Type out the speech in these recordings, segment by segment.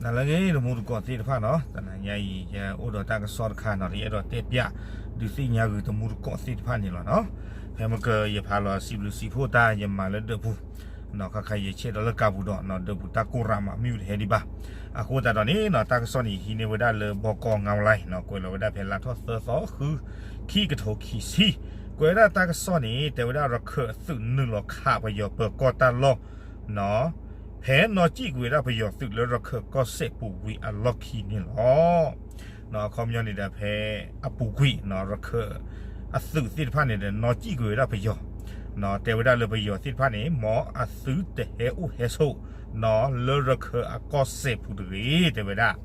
နလၢအဂ့ၤ တမူတကိးသ့ၣ်တဖၣ်နီၤ, တနၤညါအံၤ ယအိၣ်ဒီးတၢ်ကစီၣ်တခါနီၤ ယအဲၣ်ဒိးတဲပျး ဒုးသ့ၣ်ညါဂ့ၤတမူတကိးသ့ၣ်တဖၣ်န့ၣ်လီၤနီၤ. ဖဲမ့ၢ်က ယဖးလီၤစံးဘျုးစံးဖှိၣ်တၢ် ယမၤလၢဒၢးပူၤနီၤ, ခါခါယဆဲးဒီးလၢကါပူၤဒီးနီၤ ဒၢးပူၤတၢ်ကိၢ်ရၤမး မ့ၣ်အူတဟဲဒံးဘၣ်. အဃိသတးဒီးန့ၣ်နီၤ တၢ်ကစီၣ်န့ၣ် ယဟံးန့ၢ်ဝဲဒၣ်လၢ ဘီကီ ငါးလါ နီၤ, ကွဲးလီၤဝဲဒၣ်ဖဲလါထီၣ်သၢသီ ဃု ခံကထိခံဆံ, ကွဲးဝဲဒၣ်တၢ်ကစီၣ်န့ၣ် တဲဝဲဒၣ်ရခၢၣ်အသုးနုာ်လီၤခးပယီၤပၢၤကီၢ်တၢ်လီၢ်နီၤ, ဖဲနီၢ်ကံၣ်ကွံာ်ဝဲဒၣ်ပယီၤသုးလၢရခၢၣ်ကီၢ်စဲၣ်ပူၤဝံၤအလီၢ်ခံန့ၣ်လီၤ. အခီပညီန့ၣ်ဒီး ဖဲအပူၤကွံာ်နီၤ ရခၢၣ်အသုးသ့ၣ်တဖၣ်န့ၣ်ဒီး နီၢ်ကံၣ်ကွံာ်ဝဲဒၣ်ပယီၤ, တဲဝဲဒၣ်လၢပယီၤသ့ၣ်တဖၣ်န့ၣ် မ်အသုတဟဲအိၣ်ဟဲဆိးနီၤ လၢရခၢၣ်အကီၢ်စဲၣ်ပူၤတဂ့ၤ တဲဝဲဒၣ်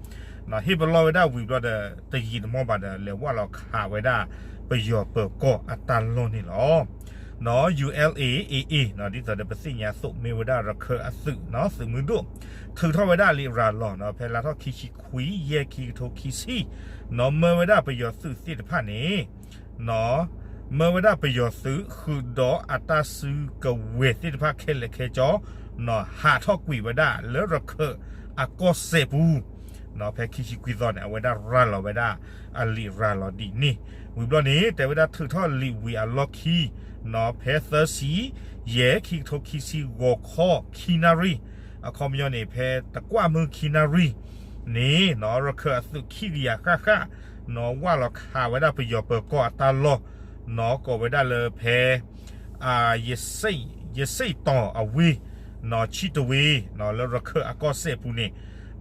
ဟ့ၣ်ပလီၢ်ဝဲဒၣ်ဝံၤဘျီဒီး တယံာ်တမီၢ်ဘၣ်ဒီး လဲၤဝၢ်လီၤခးဝဲဒၣ် ပယီၤပၢၤကီၢ်အတၢ်လီၢ်န့ၣ်လီၤ. နီၤ ယူၣ်အဲလ်အ့ AA နီၤ ဒ်သိးဒီးပသ့ၣ်ညါသိးမ့ၢ်ဝဲဒၣ်ရခၢၣ်အသုးနီၤ သုးမုၢ်ဒိၣ် ထုးထီၣ်ဝဲဒၣ်လံာ်ရၤလီၤနီၤ ဖဲလါထီၣ်ခံဆံခွံ ယဲၢ် ခံကထိခံဆံ နီၤ မၢဝဲဒၣ်ပယီၤသုးသ့ၣ်တဖၣ်န့ၣ် နီၤ မၢဝဲဒၣ်ပယီၤသုး ဃုာ်ဒီးအတၢ်စုကဝဲၤသ့ၣ်တဖၣ်ခဲလၢာ်ခဲဆ့ နီၤ ဟးထီၣ်ကွံာ်ဝဲဒၣ်လၢရခၢၣ်အကီၢ်စဲၣ်ပူၤ နီၤ ဖဲခံဆံခွံသီန့ၣ် အဝဲဒၣ်ရၤလီၤဝဲဒၣ်အလံာ်ရၤလီၤဒ်န့ၣ် ဝံၤဘျီန့ၣ် တဲဝဲဒၣ်ထုးထီၣ်လံာ်ဝံၤအလီၢ်ခံ နီၤ ဖဲသၢဆံ ယဲၢ် ခံကထိခံဆံ ဂီၤခီခံနၣ်ရံၣ် အခီပညီန့ၣ် ဖဲတကွၢ်မုၢ်ခံနၣ်ရံၣ်န့ၣ် နီၤ ရခၢၣ်အသုးခံကယၤဃၣ်ဃၣ် နီၤ ဝၢ်လီၤခးဝဲဒၣ်ပယီၤပၢၤကီၢ်အတၢ်လီၢ် နီၤ ကိးဝဲဒၣ်လၢဖဲ ယစ့ၣ်တီၤအဝ့ၢ် နီၤ ဆံတဝ့ၢ် နီၤ လၢရခၢၣ်အကီၢ်စဲၣ်ပူၤန့ၣ်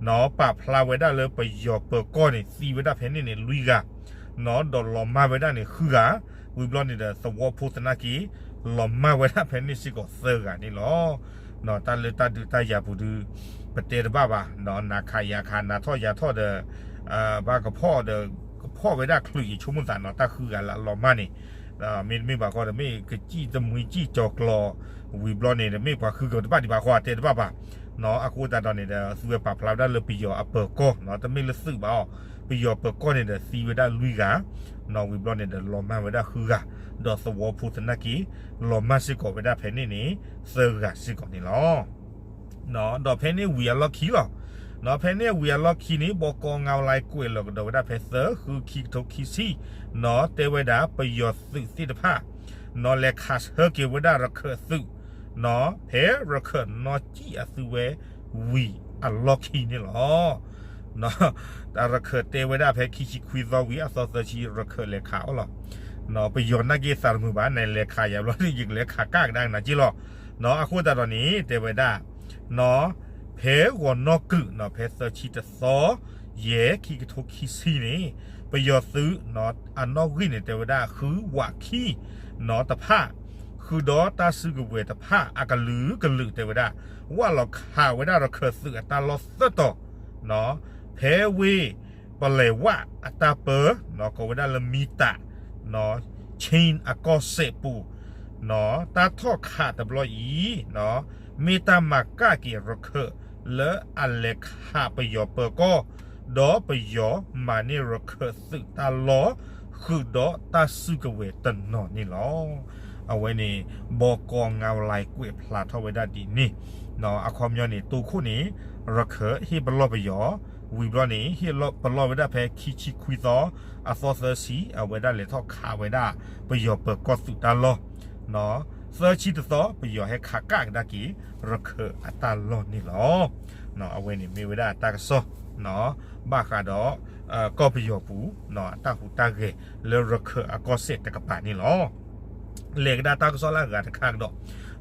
နီၤ ပာ်ဖျါဝဲဒၣ်လၢပယီၤပၢၤကီၢ်န့ၣ် သံဝဲဒၣ်ဖဲန့ၣ်န့ၣ် လွံၢ်ဂၤ နီၤ ဒီးလီၤမၢ်ဝဲဒၣ်န့ၣ် ဃုဂၤ ဝံၤဘျီန့ၣ်ဒီး သဝီဖိသနာ်က့ လီၤမၢ်ဝဲဒၣ်ဖဲန့ၣ်စ့ၢ်ကီးသၢဂၤန့ၣ်လီၤ. နီၤ တၢ်လၢတၢ်ဒုးတၢ်ယၤပူၤဒုး ပတဲတဘၣ်ဘၣ် နီၤ နၤခးယၤခး နၤထီၣ်ယၤထီၣ်ဒီး ဘၣ်ကဖီၣ်ဒီး ကဖီၣ်ဝဲဒၣ်ချုး ယဆိကမိၣ်သးနီၤ တၢ်ဃုဂၤလၢအလီၤမၢ်န့ၣ် မ့တမ့ၢ်ဘၣ်ဃီဒီး မ့ၢ်ကစံၣ်တမှံစံၣ်ကၠီၤကျီၤ ဝံၤဘျီန့ၣ်ဒီး မ့ၢ်ပှၤဃုကတဘၣ်ဒံးဘၣ်ဃီ တဲတဘၣ်ဘၣ် နီၤ အဃိသတးဒီးန့ၣ်ဒီး သုဝဲပာ်ဖျါဝဲဒၣ်လၢပယီၤအပၢၤကီၢ် နီၤ တမ့ၢ်လၢသုးဘၣ်အီၤ ပယီၤပၢၤကီၢ်န့ၣ်ဒီး သံဝဲဒၣ်လွံၢ်ဂၤ နီၤ ဝံၤဘျီန့ၣ်ဒီး လီၤမၢ်ဝဲဒၣ်ဃုဂၤ ဒီးသဝီဖိသနာ်က့ လီၤမၢ်စ့ၢ်ကီးဝဲဒၣ်ဖဲန့ၣ်န့ၣ် သၢဂၤစ့ၢ်ကီးန့ၣ်လီၤ. ဒီးဖဲန့ၣ်ဝံၤအလီၢ်ခံလီၤ. နီၤ ဖဲန့ၣ်ဝံၤအလီၢ်ခံန့ၣ် ဘီကီ ငါးလါ ကွဲးလီၤကဒီးဝဲဒၣ်ဖဲသၢ ဃု ခံကထိခံဆံ နီၤ တဲဝဲဒၣ်ပယီၤသုးသ့ၣ်တဖၣ် နီၤ လဲၤခးဆၢက့ၤဝဲဒၣ်ရခၢၣ်သုး နီၤ ဖဲရခၢၣ်နီၢ်ကံၣ်အသုဝဲဝံၤအလီၢ်ခံန့ၣ်လီၤ. နီၤ တၢ်ရခၢၣ်တဲဝဲဒၣ်ဖဲခံဆံခွံသီဝံၤ အသီသၢဆံ ရခၢၣ်လဲၤခးအီၤလီၤ. နီၤ ပယီၤနာ်က့သးတမုာ်ဘၣ် နလဲၤခးယၤဘျီ ယကလဲၤခးကၣ်ကဒါက့ၤနၤက့လီၤ.နီၤ အဃိသတးဒီးန့ၣ် တဲဝဲဒၣ် နီၤ ဖဲဂီၤနီၢ်ကုာ် နီၤ ဖဲသၢဆံတသီ ယဲၢ် ခံကထိခံဆံန့ၣ် ပယီၤသုး နီၤ အနီၣ်ဂံၢ်န့ၣ် တဲဝဲဒၣ် ဃုဝးခံ နီၤ တဖၣ် ဃုာ်ဒီးတၢ်စုကဝဲၤတဖၣ် အကလုာ်ကလုာ် တဲဝဲဒၣ် ဝၢ်လီၤခးဝဲဒၣ်ရခၢၣ်သုးအတၢ်လီၢ်သၢတီၤ နီၤ ဖဲဝ့ၢ်ပလဲၤဝၣ်အတၢ်ပၢ နီၤ ကိးဝဲဒၣ်လၢမံတး နီၤ ခၠ့ၣ်အကီၢ်စဲၣ်ပူၤ နီၤ တၢ်ထီၣ်ခးတဘျီအံၤ နီၤ မ့ၢ်တၢ်မၤကၣ်က့ၤရခၢၣ် လၢအလဲၤခးပယီၤပၢၤကီၢ် ဒီးပယီၤမၤန့ၢ်ရခၢၣ်သုးတၢ်လီၢ် ဃုာ်ဒီးတၢ်စုကဝဲၤတနီၤန့ၣ်လီၤ. အဝဲန့ၣ် ဘီကီ ငါးလါ ကွဲးဖျါထီၣ်ဝဲဒၣ်ဒ်န့ၣ် နီၤ အခီပညီန့ၣ် တိခိၣ်န့ၣ် ရခၢၣ်ဟ့ၣ်ပလီၢ်ပယီၤ ဝံၤဘျီန့ၣ် ဟ့ၣ်ပလီၢ်ဝဲဒၣ်ဖဲခံဆံခွံသီ အသီသၢဆံ အဝဲဒၣ်လဲၤထီၣ်ခးဝဲဒၣ် ပယီၤပၢၤကီၢ်သုးတၢ်လီၢ် နီၤ သၢဆံတသီ ပယီၤဟဲခးကၣ်ကဒါက့ၤ ရခၢၣ်အတၢ်လီၢ်န့ၣ်လီၤ. နီၤ အဝဲန့ၣ်မ့ၢ်ဝဲဒၣ်တၢ်ကစီၣ် နီၤ ဘၣ်ဃးဒီး ကီၢ်ပယီၤပူၤ နီၤ အတၢ်ဟူးတၢ်ဂဲၤလၢရခၢၣ်အကီၢ်စဲၣ်တကပၤန့ၣ်လီၤ. လဲၤကဒါတၢ်ကစီၣ်လၢအဂၤတခါကဒီး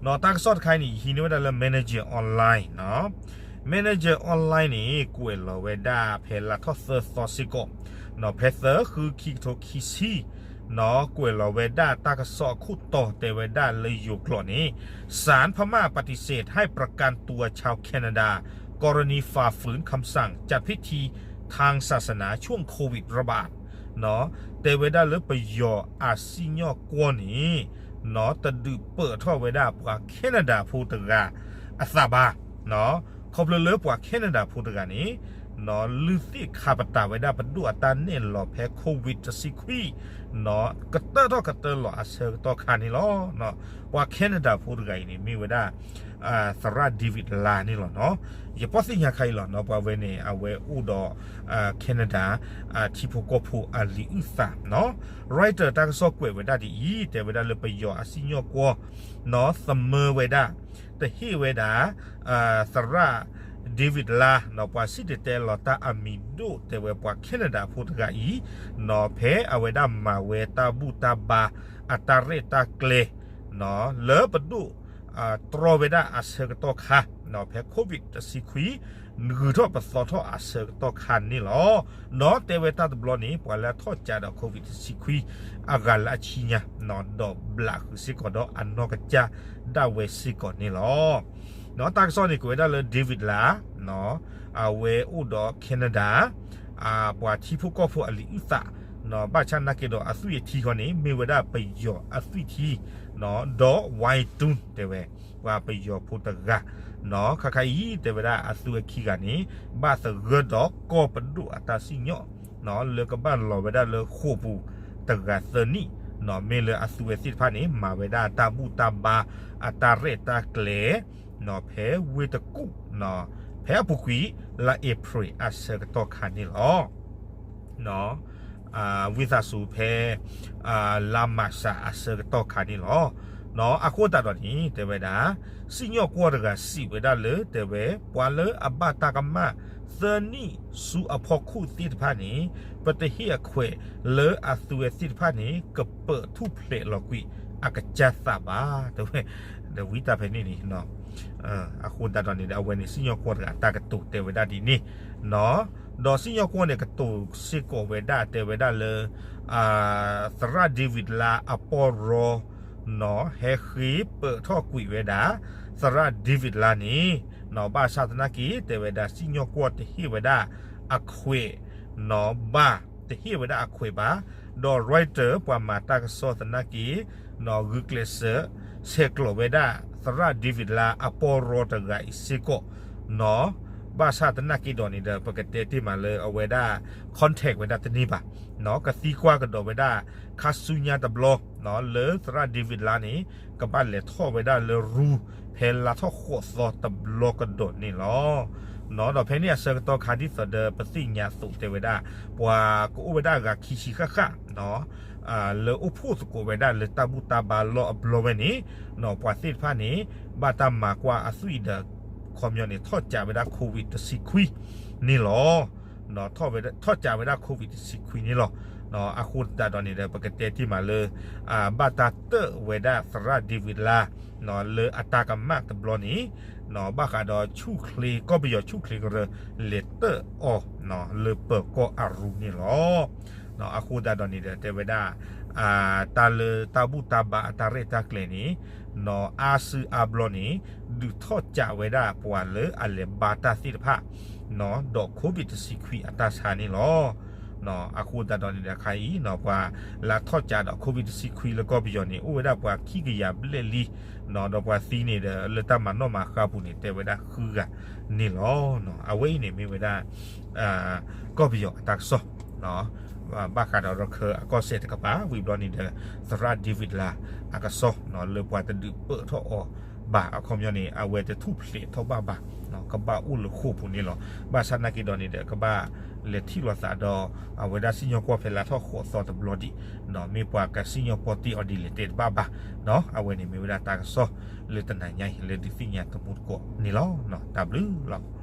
နီၤ တၢ်ကစီၣ်တခါအံၤန့ၣ် ယဟံးန့ၢ်ဝဲဒၣ်လၢ Manager Online နီၤ Manager Online န့ၣ် ကွဲးလီၤဝဲဒၣ်ဖဲလါထီၣ်သၢသီစ့ၢ်ကီး နီၤ ဖဲသၢ ဃု ခံကထိခံဆံ နီၤ ကွဲးလီၤဝဲဒၣ်တၢ်ကစီၣ်အခိၣ်တီတဲဝဲဒၣ်လၢယိၤကျိာ်န့ၣ် ศาลพม่าปฏิเสธให้ประกันตัวชาวแคนาดา กรณีฝ่าฝืนคำสั่งจัดพิธีทางศาสนาช่วงโควิดระบาด နီၤ တဲဝဲဒၣ်လၢပယီၤအစံၣ်ညီၣ်ကွီၢ်န့ၣ် နီၤ တဒုးပၢၢ်ထီၣ်ဝဲဒၣ်ပှၤခဲနဒၤဖိတဂၤအသးဘၣ် နီၤ ခီဖျိလၢပှၤခဲနဒၤဖိတဂၤန့ၣ် လုၢ်သ့ၣ်ခးပတာ်ဝဲဒၣ်ပဒိၣ်အတၢ်နဲၣ်လီၤဖဲ COVID တဆံခွံ ကတၢၢ်ထီၣ်ကတၢၢ်လီၤအဆၢကတီၢ်ခါန့ၣ်လီၤ. ပှၤ Canada ဖိတဂၤအံၤန့ၣ် မ့ၢ်ဝဲဒၣ် သရၣ် David Lam န့ၣ်လီၤနီၤ. ယပီၢ်သ့ၣ်ညါခါအံၤလီၤနီၤ, ပှၤဝဲန့ၣ် အဝဲအိၣ်ဒီး Canada ထံဖိကီၢ်ဖိအလံာ်အုၣ်သးနီၤ. Reuters တၢ်ကစီၣ်ကွဲးဝဲဒၣ်ဒ်အံၤ, တဲဝဲဒၣ်လၢပယီၤအစံၣ်ညီၣ်ကွီၢ်နီၤ သမၢဝဲဒၣ် တဟ့ၣ်ဝဲဒၣ် သရၣ် David Lam နီၤ ပှၤစံၣ်တဲၤတဲလီၤတၢ်အမံၤဒိၣ် တဲဝဲပှၤ Canada ဖိတဂၤအံၤနီၤ, ဖဲအဝဲဒၣ်မၤဝဲတၢ်ဘူၣ်တၢ်ဘါအတၢ်ရဲၣ်တၢ်ကျဲၤနီၤ လၢပဒိၣ် တြီဝဲဒၣ်အဆၢကတီၢ်ခါနီၤ ဖဲ COVID တဆံခွံ ဂုၤထီၣ်ပသီထီၣ်အဆၢကတီၢ်ခါန့ၣ်လီၤ. ဒီးတဲဝဲတၢ်တဘျီန့ၣ် ပှၤလၢအထီၣ်ကးဒီး COVID တဆံခွံ အဂၤလၢအဆံညါနီၤ ဒီးဘျးဃုာ်စ့ၢ်ကီးဒီးအနီၢ်ကစၢ်ဒၣ်ဝဲစ့ၢ်ကီးန့ၣ်လီၤ. နီၤ တၢ်ကစီၣ်န့ၣ် ကွဲးဝဲဒၣ်လၢ David Lam နီၤ အဝဲအိၣ်ဒီး Canada ပှၤထံဖိကီၢ်ဖိအလံာ်အုၣ်သးနီၤ, ဘၣ်ဆၣ်နာ်က့ဒီးအသွံၣ်အထံဃီန့ၣ် မ့ၢ်ဝဲဒၣ်ပယီၤအသွံၣ်ထံနီၤ ဒီး Wai Tun တဲဝဲ ပှၤပယီၤဖိတဂၤနီၤ, ခါခါအံၤ တဲဝဲဒၣ်အသုးအခံဂၤန့ၣ် ဘၣ်သဂၢၢ်ဒီးကီၢ်ပဒိၣ်အတၢ်စံၣ်ညီၣ်နီၤ လၢကဘၣ်လီၤဝဲဒၣ်လၢဃိာ်ပူၤတဂၤသၢနံၣ်နီၤ, မ့ၢ်လၢအသုးဝဲသ့ၣ်တဖၣ်န့ၣ် မၤဝဲဒၣ်တၢ်ဘူၣ်တၢ်ဘါအတၢ်ရဲၣ်တၢ်ကျဲၤနီၤ ဖဲဝ့ၢ်တကူၣ်နီၤ ဖဲအပူၤကွံာ် လါအ့ဖြ့ၣ်အဆၢကတီၢ်ခါန့ၣ်လီၤ. ဝံသးစူၤဖဲ လါမၢ်ၡးအဆၢကတီၢ်ခါန့ၣ်လီၤ. အဃိသတးဒီးန့ၣ် တဲဝဲဒၣ် စံၣ်ညီၣ်ကွီၢ်တဂၤစံးဝဲဒၣ်လၢ တဲဝဲ ပှၤလၢအဘၣ်တၢ်ကမၣ်သၢနံၣ်ဆူအဖီခိၣ်သ့ၣ်တဖၣ်န့ၣ် ပတဟ့ၣ်အခွဲးလၢအသုးဝဲသ့ၣ်တဖၣ်န့ၣ် ကပၢၤထူၣ်ဖျဲးလီၤကွံာ်အကစၢ်သးဘၣ် တဲဝဲ ဒီးဝံသးဖဲန့ၣ်န့ၣ် အဃိသတးဒီးန့ၣ်ဒီး အဝဲန့ၣ်စံၣ်ညီၣ်ကွီၢ်တဂၤအတၢ်ကတိၤတဲဝဲဒၣ်ဒ်န့ၣ် ဒီးစံၣ်ညီၣ်ကွီၢ်န့ၣ် ကတိၤစ့ၢ်ကီးဝဲဒၣ် တဲဝဲဒၣ်လၢ သရၣ် David Lam အပီၢ်ရီနီၤ ဟဲဃ့ပၢၤထီၣ်ကွံာ်ဝဲဒၣ် သရၣ် David Lam န့ၣ်နီၤ, ဘၣ်ဆၣ်သနာ်က့ တဲဝဲဒၣ်စံၣ်ညီၣ်ကွီၢ်တဟ့ၣ်ဝဲဒၣ်အခွဲးနီၤ ဘၣ် တဟ့ၣ်ဝဲဒၣ်အခွဲးဘၣ်, ဒီး Reuters ပှၤမၤတၢ်ကစီၣ်သနာ်က့ နီၤ ဂုာ်ကျဲးစၢး ဆဲးကျိးဝဲဒၣ် သရၣ် David Lam အပီၢ်ရီတဂၤအံၤစ့ၢ်ကီးနီၤ, ဘၣ်ဆၣ်သနာ်က့ဒီးန့ၣ်ဒီး ပကတဲတ့ၢ်မးလၢအဝဲဒၣ် contact ဝဲဒၣ်တန့ၢ်ဘၣ်နီၤ, ကသံကွၢ်ကဒီးဝဲဒၣ် ခါဆူညါတဘျီနီၤ လၢသရၣ် David Lam န့ၣ် ကဘၣ်လဲၤထီၣ်ဝဲဒၣ်လၢရူ ဖဲလါထီၣ်ဃိးသီတဘျီကဒီးန့ၣ်လီၤ. ဒီးဖဲန့ၣ်အဆၢကတီၢ်ခါဒ်သိးဒီးပသ့ၣ်ညါအသိးတဲဝဲဒၣ် ပှၤကအိၣ်ဝဲဒၣ်အဂၤခံဆံဃၣ်ဃၣ်နီၤ လၢအိၣ်ဖှိၣ်သကိးဝဲဒၣ်လၢတၢ်ဘူၣ်တၢ်ဘါလီၢ်အဘျီဝဲန့ၣ်နီၤ ပှၤသ့ၣ်တဖၣ်န့ၣ် ဘၣ်တၢ်မၤကွၢ်အသွံၣ်ဒီး ခီပညီန့ၣ် ထီၣ်ကးဝဲဒၣ် COVID တဆံခွံန့ၣ်လီၤ. ထီၣ်ကးဝဲဒၣ် COVID တဆံခွံန့ၣ်လီၤ. အဃိသတးဒီးန့ၣ်ဒီး ပကတဲတ့ၢ်မးလၢ ဘၣ်တၢ်တၢၣ်ဝဲဒၣ်သရၣ် David Lam လၢအတၢ်ကမၣ်တဘျီန့ၣ် ဘၣ်ဃးဒီးဆူၣ်ချ့ ကီၢ်ပယီၤဆူၣ်ချ့ကရၢ လဲၤတၢၣ်အီၤလၢပၢၤကီၢ်အရူန့ၣ်လီၤ. အဃိသတးဒီးန့ၣ်ဒီး တဲဝဲဒၣ် တၢ်လၢတၢ်ဘူၣ်တၢ်ဘါအတၢ်ရဲၣ်တၢ်ကျဲၤန့ၣ် နီၤ အါစုအါဘျီန့ၣ် ဒုးထီၣ်ကးဝဲဒၣ်ပှၤလၢအလဲၤဘါတၢ်သ့ၣ်တဖၣ်နီၤ ဒီး COVID တဆံခွံအတၢ်ဆါန့ၣ်လီၤ. အဃိသတးဒီးန့ၣ်ဒီး ခါအံၤနီၤ ပှၤလၢအထီၣ်ကးဒီး COVID တဆံခွံလၢကီၢ်ပယီၤန့ၣ် အိၣ်ဝဲဒၣ်ပှၤခံကယၤဘျဲၣ်လံနီၤ, ဒီးပှၤသံန့ၣ်ဒီး လၢတၢ်မၤနီၣ်မၤဃါပူၤန့ၣ် တဲဝဲဒၣ်ဃုဂၤန့ၣ်လီၤ. အဝဲအံၤန့ၣ်မ့ၢ်ဝဲဒၣ် ကီၢ်ပယီၤအတၢ်ကစီၣ် ဘၣ်ဃးဒီးရခၢၣ်အကီၢ်စဲၣ်တကပၤ ဝံၤဘျီန့ၣ်ဒီး သရၣ် David Lam အကစီၣ် လၢပှၤတဒုးပၢၢ်ထီၣ်အီၤဘၣ်အခီပညီန့ၣ် အဝဲတထူၣ်ဖျဲးထီၣ်ဘၣ်ဘၣ် ကဘၣ်အိၣ်လၢဃိာ်ပူၤန့ၣ်လီၤ. ဘၣ်ဆၣ်နာ်က့ဒီးန့ၣ်ဒီး ကဘၣ်လဲၤထံၣ်လိာ်သးဒီး အဝဲဒၣ်စံၣ်ညီၣ်ကွီၢ်ဖဲလါထီၣ်ဃိးသီတဘျီဒံး မ့ၢ်ပှၤကစံၣ်ညီၣ်ကွီၢ်တ့ၢ်အီၤဒ်လဲၣ်တဲတဘၣ်ဘၣ်. အဝဲန့ၣ်မ့ၢ်ဝဲဒၣ်တၢ်ကစီၣ်လၢတနၤညါအံၤ လၢဒုးသ့ၣ်ညါတမူတကိးန့ၣ်လီၤ. တၢ်ဘျုးလီၤ.